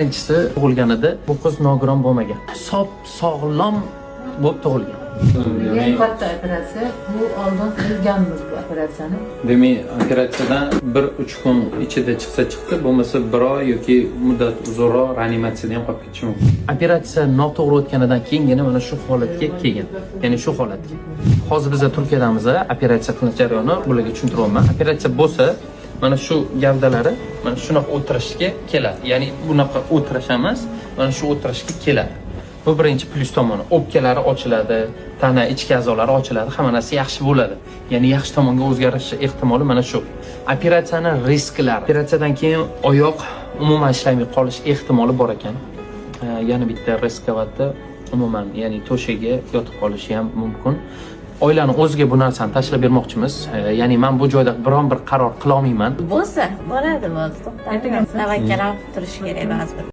Birinchisi, tug'ilganida bu qiz nogiron bo'lmagan. Sop sog'lom bo'lib tug'ilgan. Eng katta operatsiya bu, oldin qilganmiz bu operatsiyani. Demak, operatsiyadan 1-3 kun ichida chiqsa chiqdi, bo'lmasa bir oy yoki muddat uzunroq reanimatsiyada ham qolib ketishi mumkin. Operatsiya noto'g'ri o'tganidan keyingina mana shu holatga kelgan. Ya'ni shu holatga. Hozir biz Turkiyadamiz, operatsiya qilinish jarayoni bularga tushuntiryapman. Operatsiya bo'lsa, mana shu gavdalari mana shunaqa o'tirishga keladi. Ya'ni bunaqa o'tirish emas, mana shu o'tirishga keladi. Bu birinchi plyus tomoni. O'pkalari ochiladi, tana ichki a'zolari ochiladi, hamma narsa yaxshi bo'ladi. Ya'ni yaxshi tomonga o'zgarish ehtimoli mana shu. Operatsiyani risklari. Operatsiyadan keyin oyoq umuman ishlamay qolish ehtimoli bor ekan. Yana bitta risk, umuman, ya'ni to'shaga yotib qolishi ham mumkin. Oilani o'ziga bu narsani tashlab bermoqchimiz. Ya'ni men bu joyda biron bir qaror qila olmayman. Bo'lsa, bo'ladi, bo'ldi, to'xtab. Tavakkal qilib turish kerak ba'zi bir.